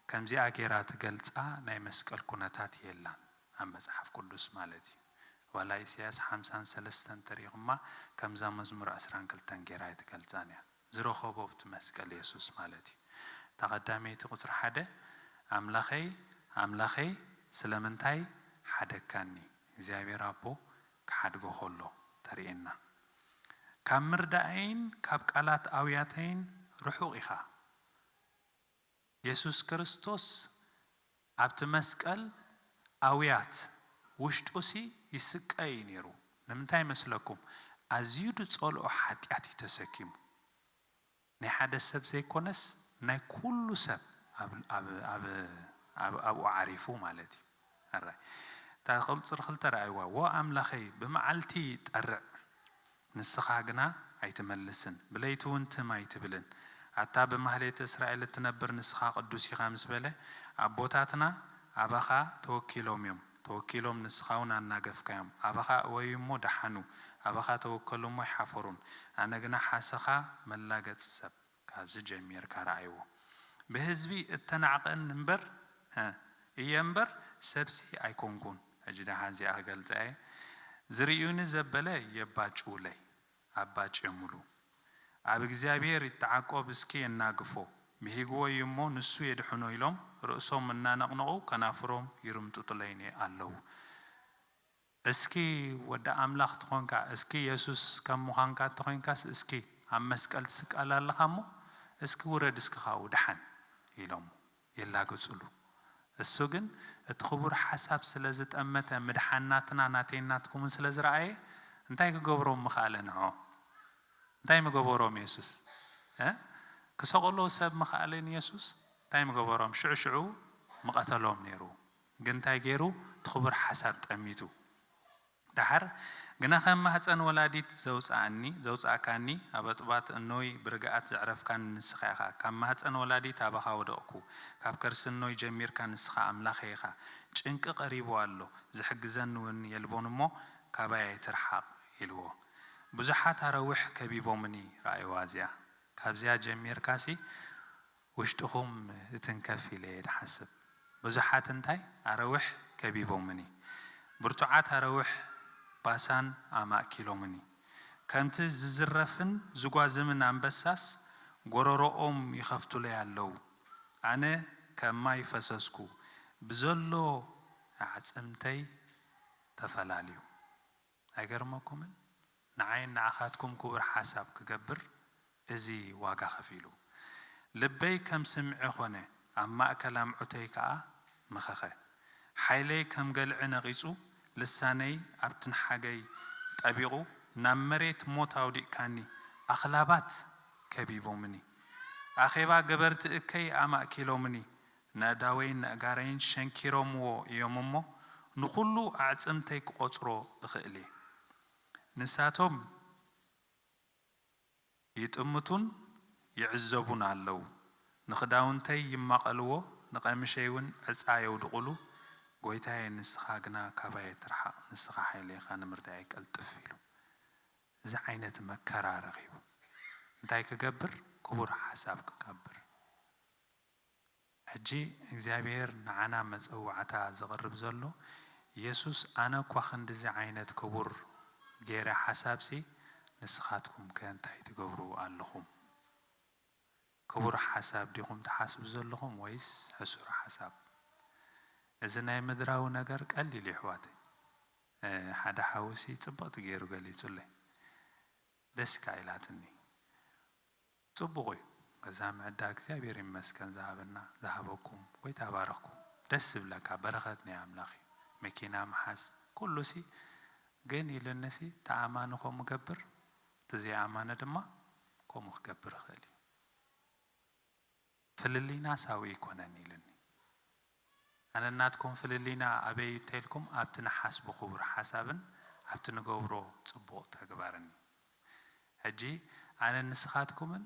ከምዚኣ ጌራ ትገልጻ ናይ መስቀል ኩነታት የላን ኣብ መጽሓፍ ቅዱስ ማለት እዩ። ዋላ ኢሳያስ ሓምሳን ሰለስተን ተሪኹማ ከምዛ መዝሙር ዕስራን ክልተን ጌራ ኣይትገልጻን እያ። ዝረኸቦ ኣብቲ መስቀል የሱስ ማለት እዩ። እታ ቀዳመይቲ ቁጽሪ ሓደ፣ ኣምላኸይ፣ ኣምላኸይ፣ ስለምንታይ ሓደግካኒ? እግዚኣብሔር ኣቦ ክሓድጎ ከሎ ተርእየና። ካብ ምርዳእይን ካብ ቃላት ኣውያተይን ርሑቕ ኢኻ። የሱስ ክርስቶስ ኣብቲ መስቀል ኣውያት ውሽጡሲ ይስቀ እዩ ነይሩ። ንምንታይ ይመስለኩም? ኣዝዩ ዝጸልኦ ሓጢኣት እዩ ተሰኪሙ። ናይ ሓደ ሰብ ዘይኮነስ ናይ ኩሉ ሰብ ኣብ-፣ ኣብ-፣ ኣብ-፣ ኣብ-፣ ኣብኡ ዓሪፉ ማለት እዩ። ሕራይ። እታ ቁጽሪ ክልተ ረኣይዋ። "ዎ ኣምላኸይ፣ ብመዓልቲ ጠርዕ፣ ንስኻ ግና ኣይትመልስን፣ ብለይቲ እውን ትም ኣይትብልን። ኣታ ብማህሌት እስራኤል እትነብር ንስኻ ቅዱስ ኢኻ" ምስ በለ፣ ኣቦታትና ኣባኻ ተወኪሎም እዮም። ተወኪሎም ንስኻ እውን ኣናገፍካዮም። ኣባኻ እወዩ እሞ ደሓኑ፣ ኣባኻ ተወከሉ እሞ ኣይሓፈሩን። ኣነ ግና ሓሰኻ መላገጺ ሰብ ካብዚ ጀሚርካ ረኣይዎ። ብህዝቢ እተናዕቐን እምበር፣ እ፣ እየ እምበር ሰብሲ ኣይኮንኩን። ሕጂ ደሓን እዚኣ ክገልጻ እየ። ዝርእዩኒ ዘበለ የባጭውለይ፣ ኣባጭሙሉ። ኣብ እግዚኣብሔር ይተዓቆብ እስኪ የናግፎ። ብሂግዎ እዩ እሞ ንሱ የድሕኖ ኢሎም ርእሶም እናነቕነቑ ከናፍሮም ይርምጥጡለይ ነ-፣ ኣለዉ። እስኪ ወዲ ኣምላኽ ትኾንካ፣ እስኪ የሱስ ከም ምዃንካ እንተኾይንካስ እስኪ ኣብ መስቀል ትስቀል ኣለኻ እሞ እስኪ ውረድ እስኪ ካብኡ ደሓን ኢሎም የላግጹሉ። እሱ ግን እቲ ክቡር ሓሳብ ስለ ዝጠመተ ምድሓን ናትና ናተይን ናትኩምን ስለ ዝረኣየ እንታይ ክገብሮም ምኽኣለ ንዖ? እንታይ ምገበሮም የሱስ? እ? ክሰቕሎ ሰብ ምኽኣለ ንየሱስ እንታይ ምገበሮም? ሽዑ ሽዑ ምቐተሎም ነይሩ። ግን እንታይ ገይሩ? እቲ ክቡር ሓሳብ ጠሚቱ። ደሓር ግና ከም ማህፀን ወላዲት ዘውፅኣኒ፣ ዘውፅኣካኒ፣ ኣብ ኣጥባት እኖይ ብርግኣት ዘዕረፍካኒ ንስኻ ኢኻ። ካብ ማህፀን ወላዲት ኣባኻ ወደቕኩ። ካብ ከርሲ እኖይ ጀሚርካ ንስኻ ኣምላኸይ ኢኻ። ጭንቂ ቀሪቡ ኣሎ፣ ዝሕግዘኒ እውን የልቦን እሞ ካባይ ኣይትርሓቕ ኢልዎ። ብዙሓት ኣረዊሕ ከቢቦምኒ ረኣይዋ እዚኣ። ካብዚኣ ጀሚርካሲ ውሽጥኹም እትንከፍ ኢለ እየ ድሓስብ። ብዙሓት እንታይ ኣረዊሕ ከቢቦምኒ፣ ብርቱዓት ኣረዊሕ ባሳን ኣማእኪሎምኒ። ከምቲ ዝዝረፍን ዝጓዝምን ኣንበሳስ ጎረሮኦም ይኸፍቱለይ ኣለዉ። ኣነ ከም ማይ ፈሰስኩ፣ ብዘሎ ኣዕጽምተይ ተፈላልዩ። ኣይገርመኩምን? ንዓይን ንዓኻትኩም ክቡር ሓሳብ ክገብር እዚ ዋጋ ከፊሉ። ልበይ ከም ስምዒ ኾነ፣ ኣብ ማእከል ኣምዑተይ ከኣ መኸኸ። ሓይለይ ከም ገልዒ ነቒጹ፣ ልሳነይ ኣብ ትንሓገይ ጠቢቑ፣ ናብ መሬት ሞት ኣውዲቕካኒ። ኣኽላባት ከቢቦምኒ። ኣኼባ ገበርቲ እከይ ኣማእኪሎምኒ። ነእዳወይን ነእጋረይን ሸንኪሮምዎ እዮም እሞ፣ ንኹሉ ኣዕጽምተይ ክቖጽሮ እኽእል እየ። ንሳቶም ይጥምቱን ይዕዘቡን ኣለዉ። ንኽዳውንተይ ይማቐልዎ፣ ንቐምሸይ እውን ዕጻ የውድቑሉ። ጎይታየ፣ ንስኻ ግና ካባይ ኣይትርሓቕ፣ ንስኻ ሓይለይ ኢኻ፣ ንምርዳእይ ቀልጥፍ ኢሉ። እዚ ዓይነት መከራ ረኺቡ እንታይ ክገብር? ክቡር ሓሳብ ክገብር። ሕጂ እግዚኣብሔር ንዓና መጸዋዕታ ዘቕርብ ዘሎ፣ የሱስ ኣነ እኳ ክንድዚ ዓይነት ክቡር ገይረ ሓሳብሲ፣ ንስኻትኩም ከ እንታይ ትገብሩ ኣለኹም? ክቡር ሓሳብ ዲኹም ትሓስቡ ዘለኹም ወይስ ሕሱር ሓሳብ? እዚ ናይ ምድራዊ ነገር ቀሊል እዩ ኣሕዋተይ። እ፣ ሓደ ሓውሲ ጽብቕቲ ገይሩ ገሊጹለይ። ደስ ከኣ ኢላትኒ። ጽቡቕ እዩ። ገዛ ምዕዳ እግዚኣብሔር ይመስገን ዝሃበና፣ ዝሃበኩም። ጎይታ ይባርኽኩም። ደስ ዝብለካ በረኸት ናይ ኣምላኽ እዩ። መኪና ምሓዝ፣ ኩሉሲ ግን ኢሉኒሲ፣ እቲ ኣማኒ ከምኡ ገብር፣ እቲ ዘይኣማኒ ድማ ከምኡ ክገብር ይኽእል እዩ። ፍልልይና ሳዊ ኣይኮነን ኢሉኒ። ኣነ ናትኩም ፍልልይና ኣበይ እንተልኩም፣ ኣብቲ ንሓስቦ ክቡር ሓሳብን ኣብቲ ንገብሮ ጽቡቕ ተግባርን እዩ። ሕጂ ኣነን ንስኻትኩምን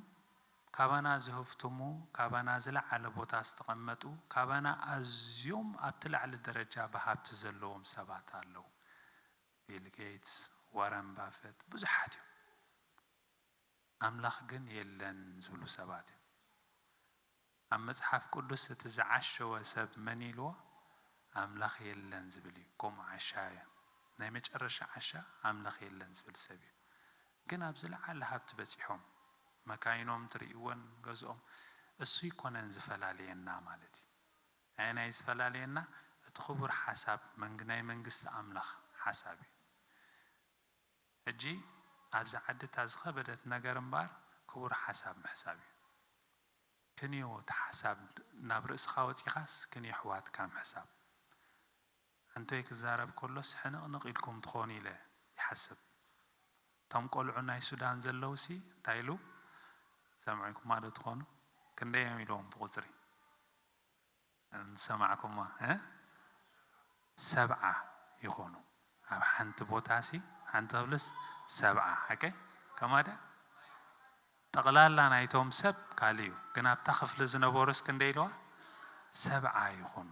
ካባና ዝህፍትሙ፣ ካባና ዝለዓለ ቦታ ዝተቐመጡ፣ ካባና ኣዝዮም ኣብቲ ላዕሊ ደረጃ ብሃብቲ ዘለዎም ሰባት ኣለዉ። ቢል ጌትስ፣ ዋረን ባፈት፣ ብዙሓት እዮም። ኣምላኽ ግን የለን ዝብሉ ሰባት እዮም። ኣብ መጽሓፍ ቅዱስ እቲ ዝዓሸወ ሰብ መን ኢልዎ? ኣምላኽ የለን ዝብል እዩ። ከምኡ ዓሻ እዩ። ናይ መጨረሻ ዓሻ ኣምላኽ የለን ዝብል ሰብ እዩ። ግን ኣብ ዝለዓለ ሃብቲ በጺሖም፣ መካይኖም ትርእይወን፣ ገዝኦም፣ እሱ ኣይኮነን ዝፈላልየና ማለት እዩ። ኣየናይ ዝፈላልየና? እቲ ክቡር ሓሳብ መንግ-፣ ናይ መንግስቲ ኣምላኽ ሓሳብ እዩ። ሕጂ ኣብዚ ዓዲ እታ ዝኸበደት ነገር እምበኣር ክቡር ሓሳብ ምሕሳብ እዩ። ክንዮ እቲ ሓሳብ ናብ ርእስኻ ወጺኻስ ክንዮ ኣሕዋትካ ምሕሳብ። ሓንቶይ ክዛረብ ከሎስ ሕንቕንቕ ኢልኩም ትኾኑ ኢለ ይሓስብ። እቶም ቆልዑ ናይ ሱዳን ዘለውሲ እንታይ ኢሉ? ሰምዕኩማ ዶ ትኾኑ? ክንደይ እዮም ኢልዎም ብቁጽሪ? ዝሰማዕኩማ፣ እ? ሰብዓ ይኾኑ። ኣብ ሓንቲ ቦታሲ ሓንቲ ክፍልስ ሰብዓ፣ ሓቀይ? ከማዳ? ጠቕላላ ናይቶም ሰብ ካልእ እዩ። ግን ኣብታ ክፍሊ ዝነበሩስ ክንደይ ኢልዋ? ሰብዓ ይኾኑ።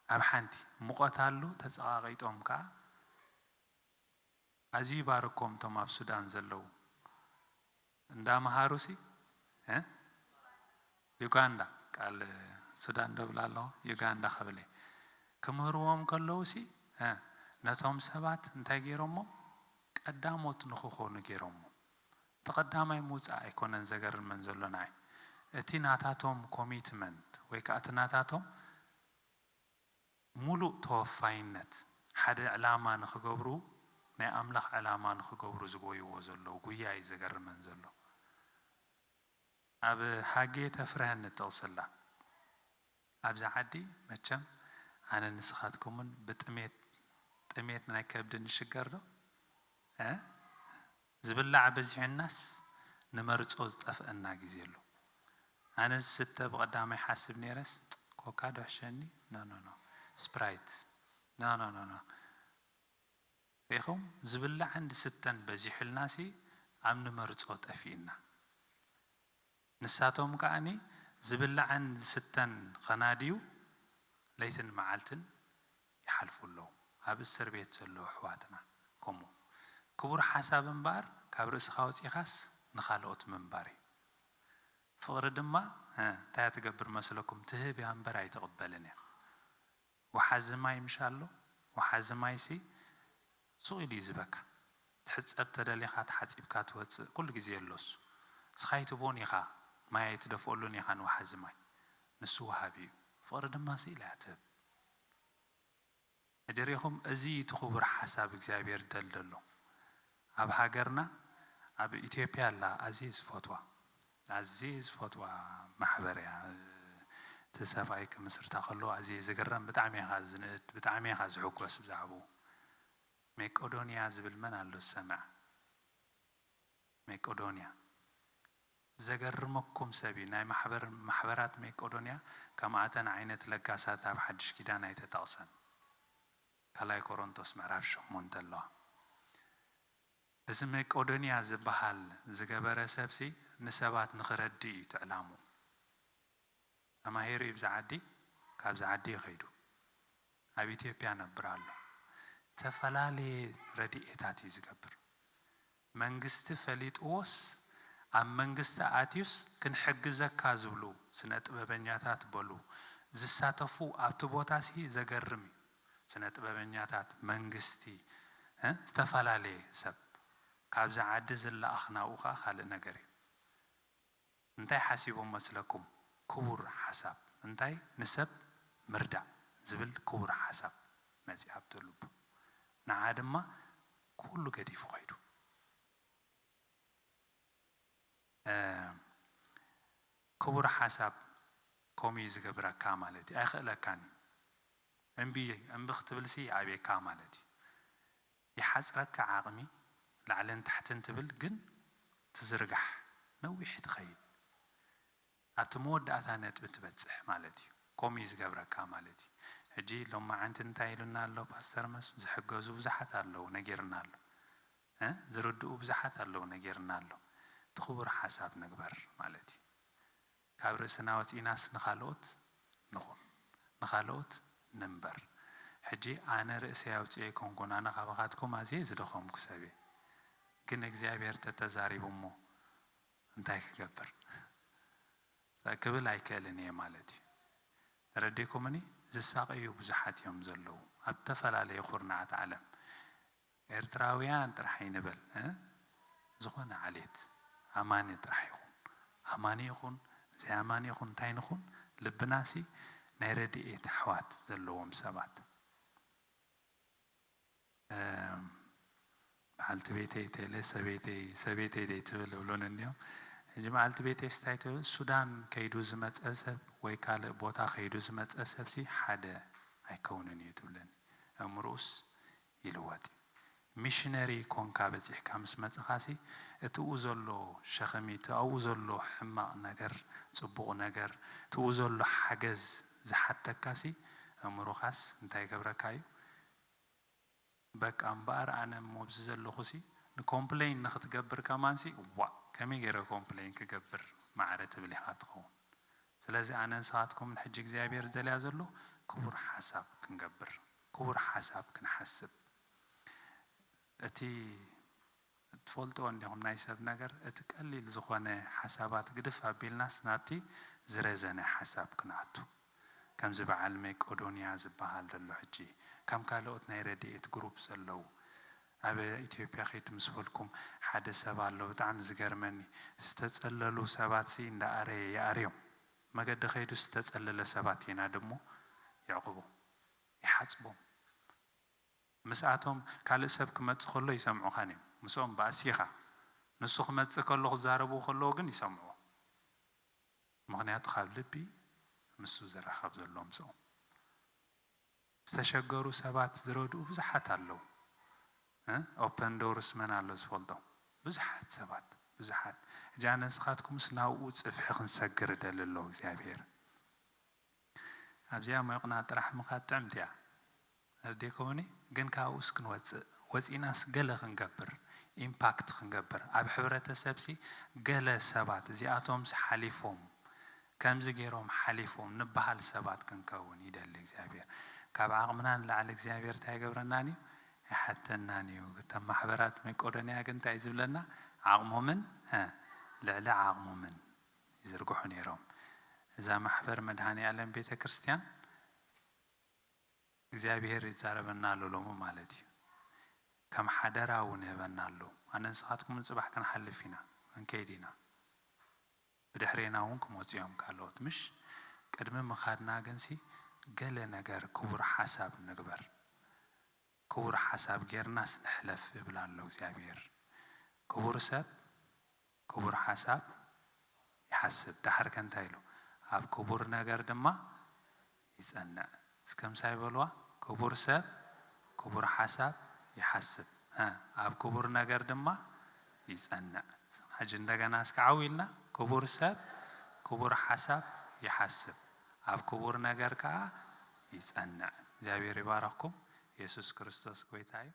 ኣብ ሓንቲ ሙቐት ኣሎ፣ ተጸቓቒጦም ከኣ ኣዝዩ ይባርኮም እቶም ኣብ ሱዳን ዘለዉ። እንዳመሃሩሲ፣ እ? ዩጋንዳ፣ ቃል ሱዳን ደብል ኣለዎ፣ ዩጋንዳ ክብል እየ። ክምህርዎም ከለዉሲ፣ እ፣ ነቶም ሰባት እንታይ ገይሮሞ? ቀዳሞት ንኽኾኑ ገይሮሞ። እቲ ቀዳማይ ምውጻእ ኣይኮነን ዘገርመን ዘሎ ንዓይ። እቲ ናታቶም ኮሚትመንት ወይ ከኣ እቲ ናታቶም ሙሉእ ተወፋይነት፣ ሓደ ዕላማ ንኽገብሩ፣ ናይ ኣምላኽ ዕላማ ንኽገብሩ ዝጎይዎ ዘለዉ ጉያ እዩ ዘገርመን ዘሎ። ኣብ ሃጌ ተፍርሀኒ ጥቕሲ ኣላ። ኣብዚ ዓዲ መቸም ኣነ ንስኻትኩምን ብጥሜት፣ ጥሜት ናይ ከብዲ ንሽገር ዶ? እ? ዝብላዕ በዚሑናስ ንመርጾ ዝጠፍአና ግዜ ኣሎ። ኣነ ዝስተ ብቐዳማይ ሓስብ ነይረስ፣ ኮካ ዶ ሕሸኒ? ኖ፣ ኖ፣ ኖ። ስፕራይት? ኖ፣ ኖ፣ ኖ፣ ኖ። ሪኢኹም? ዝብላዕን ዝስተን በዚሑልናሲ ኣብ ንመርጾ ጠፊእና። ንሳቶም ከኣኒ ዝብላዕን ዝስተን ኸናድዩ ለይትን መዓልትን ይሓልፉ ኣለዉ። ኣብ እስር ቤት ዘለዉ ኣሕዋትና ከምኡ። ክቡር ሓሳብ እምበኣር ካብ ርእስኻ ኣውጺኻስ ንኻልኦት ምንባር እዩ። ፍቕሪ ድማ፣ እ፣ እንታይ እያ ትገብር መስለኩም? ትህብ እያ እምበር ኣይትቕበልን እያ። ወሓዚ ማይ ምሽ ኣሎ? ወሓዚ ማይሲ ሱቕ ኢሉ እዩ ዝበካ። ትሕጸብ ተደሊኻ ተሓጺብካ ትወጽእ፣ ኩሉ ግዜ ኣሎ እሱ። ንስኻ ኣይትህቦን ኢኻ፣ ማይ ኣይትደፍኦሉን ኢኻ ንወሓዚ ማይ። ንሱ ወሃቢ እዩ። ፍቕሪ ድማ ስኢላ እያ ትህብ። ሕጂ ሪኢኹም፣ እዚ እቲ ክቡር ሓሳብ እግዚኣብሔር ደል ዘሎ። ኣብ ሃገርና፣ ኣብ ኢትዮጵያ ኣላ ኣዝየ ዝፈትዋ፣ ኣዝየ ዝፈትዋ ማሕበር እያ። እቲ ሰብኣይ ክምስርታ ከሎ ኣዝየ ዝግረም፣ ብጣዕሚ ኢኻ ዝንእድ፣ ብጣዕሚ ኢኻ ዝሕጎስ ብዛዕባኡ። ሜቄዶንያ ዝብል መን ኣሎ ዝሰምዐ? ሜቄዶንያ። ዘገርመኩም ሰብ እዩ። ናይ ማሕበር-፣ ማሕበራት ሜቄዶንያ ከምኣተን ዓይነት ለጋሳት ኣብ ሓድሽ ኪዳን ኣይተጠቕሰን። ካልኣይ ቆሮንቶስ ምዕራፍ ሸሞንተ ኣለዋ። እዚ ሜቄዶንያ ዝበሃል ዝገበረ ሰብሲ ንሰባት ንኽረድእ እዩ እቲ ዕላሙ። ተማሂሩ እዩ ብዛ ዓዲ፣ ካብዛ ዓዲ እዩ ከይዱ። ኣብ ኢትዮጵያ ነብር ኣሎ። ዝተፈላለየ ረድኤታት እዩ ዝገብር። መንግስቲ ፈሊጥዎስ ኣብ መንግስቲ ኣትዩስ ክንሕግዘካ ዝብሉ ስነ ጥበበኛታት በሉ ዝሳተፉ ኣብቲ ቦታሲ ዘገርም እዩ። ስነ ጥበበኛታት፣ መንግስቲ፣ እ፣ ዝተፈላለየ ሰብ ካብዛ ዓዲ ዝለኣኽ ናብኡ ኸኣ ካልእ ነገር እዩ። እንታይ ሓሲቦም መስለኩም? ክቡር ሓሳብ። እንታይ? ንሰብ ምርዳእ ዝብል ክቡር ሓሳብ መጺኣ ኣብቲ ልቡ። ንዓ ድማ ኩሉ ገዲፉ ኸይዱ። እ፣ ክቡር ሓሳብ ከምኡ እዩ ዝገብረካ ማለት እዩ። ኣይኽእለካን እዩ። እምቢ እምቢ ክትብልሲ ይኣብየካ ማለት እዩ። ይሓፅረካ ዓቕሚ፣ ላዕልን ታሕትን ትብል ግን ትዝርጋሕ፣ ነዊሕ ትኸይድ፣ ኣብቲ መወዳእታ ነጥቢ ትበፅሕ ማለት እዩ። ከምኡ እዩ ዝገብረካ ማለት እዩ። ሕጂ ሎማዓንቲ እንታይ ኢሉና ኣሎ ፓስተር መስ? ዝሕገዙ ብዙሓት ኣለዉ ነጊርና ኣሎ እ ዝርድኡ ብዙሓት ኣለዉ ነጊርና ኣሎ። እቲ ክቡር ሓሳብ ንግበር ማለት እዩ። ካብ ርእስና ወፂእናስ ንኻልኦት ንኹን፣ ንኻልኦት ንንበር። ሕጂ ኣነ ርእሰይ ኣውፅኤ ኣይኮንኩን፣ ኣነ ካባኻትኩም ኣዝየ ዝደኸምኩ ሰብ እየ። ግን እግዚኣብሔር ተተዛሪቡ እሞ እንታይ ክገብር ክብል ኣይክእልን እየ ማለት እዩ። ተረዲእኩምኒ? ዝሳቐዩ ብዙሓት እዮም ዘለዉ ኣብ ዝተፈላለዩ ኩርናዓት ዓለም። ኤርትራውያን ጥራሕ ኣይንበል እ ዝኾነ ዓሌት ኣማኒ ጥራሕ ይኹን፣ ኣማኒ ይኹን ዘይኣማኒ ይኹን እንታይ ንኹን፣ ልብናሲ ናይ ረድኤት ኣሕዋት ዘለዎም ሰባት። እም፣ በዓልቲ ቤተይ ቴለ ሰበይተይ ሰበይተይ ደይ ትብል እብሉን እኒኦም። ሕጂ በዓልቲ ቤተይ ስታይ ትብል፣ ሱዳን ከይዱ ዝመፀ ሰብ ወይ ካልእ ቦታ ከይዱ ዝመፀ ሰብሲ ሓደ ኣይከውንን እዩ ትብለኒ። እምርኡስ ይልወጥ እዩ። ሚሽነሪ ኮንካ በፂሕካ ምስ መፅኻሲ እቲኡ ዘሎ ሸኸሚ፣ እቲ ኣብኡ ዘሎ ሕማቕ ነገር፣ ፅቡቕ ነገር፣ እቲኡ ዘሎ ሓገዝ ዝሓተካሲ እምሩኻስ እንታይ ይገብረካ እዩ? በቃ እምበኣር ኣነ እሞ ኣብዚ ዘለኹሲ ንኮምፕሌን ንክትገብር ከማንሲ ዋእ ከመይ ገይረ ኮምፕሌን ክገብር ማዕረ ትብል ኢኻ ትኸውን። ስለዚ ኣነ ንስኻትኩምን ሕጂ እግዚኣብሔር ዝደልያ ዘሎ ክቡር ሓሳብ ክንገብር፣ ክቡር ሓሳብ ክንሓስብ። እቲ ትፈልጥዎ እንዲኹም ናይ ሰብ ነገር፣ እቲ ቀሊል ዝኾነ ሓሳባት ግድፍ ኣቢልናስ ናብቲ ዝረዘነ ሓሳብ ክንኣቱ። ከምዚ በዓል መቄዶንያ ዝበሃል ዘሎ ሕጂ፣ ከም ካልኦት ናይ ረድኤት ግሩፕ ዘለዉ፣ ኣብ ኢትዮጵያ ከይዱ ምስ በልኩም ሓደ ሰብ ኣሎ፣ ብጣዕሚ ዝገርመኒ፣ ዝተጸለሉ ሰባትሲ እንዳኣረየ ይኣርዮም። መገዲ ከይዱ ዝተጸለለ ሰባት ይናዲ እሞ የዕቑቦም፣ ይሓጽቦም። ምስኣቶም ካልእ ሰብ ክመጽእ ከሎ ይሰምዑኻን እዮም። ምስኦም ባእሲ ኢኻ። ንሱ ክመጽእ ከሎ ክዛረብዎ ከለዉ ግን ይሰምዑ። ምኽንያቱ ካብ ልቢ ምስኡ ዝራኸብ ዘሎ ምስኦም። ዝተሸገሩ ሰባት ዝረድኡ ብዙሓት ኣለዉ። እ? ኦፐን ዶርስ መን ኣሎ ዝፈልጦ? ብዙሓት ሰባት፣ ብዙሓት። ሕጂ ኣነ ንስኻትኩምስ ናብኡ ጽፍሒ ክንሰግር እደሊ ኣለዉ እግዚኣብሔር። ኣብዚኣ ሞይቕና ጥራሕ ምኻድ ጥዕምቲ እያ። ተረዲእኩምኒ? ግን ካብኡስ ክንወጽእ፣ ወጺእናስ ገለ ክንገብር፣ ኢምፓክት ክንገብር፣ ኣብ ሕብረተሰብሲ ገለ ሰባት እዚኣቶምስ ሓሊፎም፣ ከምዚ ገይሮም ሓሊፎም ንበሃል ሰባት ክንከውን ይደሊ እግዚኣብሔር። ካብ ዓቕምና ንላዕሊ እግዚኣብሔር እንታይ ይገብረናን እዩ? ኣይሓተናን እዩ። እተን ማሕበራት መቄዶንያ ግን እንታይ እዩ ዝብለና? ዓቕሞምን፣ እ፣ ልዕሊ ዓቕሞምን ይዝርግሑ ነይሮም። እዛ ማሕበር መድኃኔ ዓለም ቤተ ክርስቲያን እግዚኣብሔር ይዛረበና ኣሎ ሎሚ ማለት እዩ። ከም ሓደራ እውን ይህበና ኣሎ። ኣነ ንስኻትኩምን ጽባሕ ክንሓልፍ ኢና፣ ክንከይድ ኢና። ብድሕሬና እውን ክመጹ እዮም ካልኦት፣ ምሽ? ቅድሚ ምኻድና ግንሲ ገለ ነገር ክቡር ሓሳብ ንግበር። ክቡር ሓሳብ ጌርናስ ንሕለፍ ይብል ኣሎ እግዚኣብሔር። ክቡር ሰብ ክቡር ሓሳብ ይሓስብ። ደሓር ከ እንታይ ኢሉ? ኣብ ክቡር ነገር ድማ ይጸንዕ። እስከ ምሳይ በልዋ፣ ክቡር ሰብ ክቡር ሓሳብ ይሓስብ፣ እ፣ ኣብ ክቡር ነገር ድማ ይጸንዕ። ሕጂ እንደገና እስከ ዓው ኢልና፣ ክቡር ሰብ ክቡር ሓሳብ ይሓስብ፣ ኣብ ክቡር ነገር ከኣ ይጸንዕ። እግዚኣብሔር ይባረኽኩም። የሱስ ክርስቶስ ጎይታ እዩ።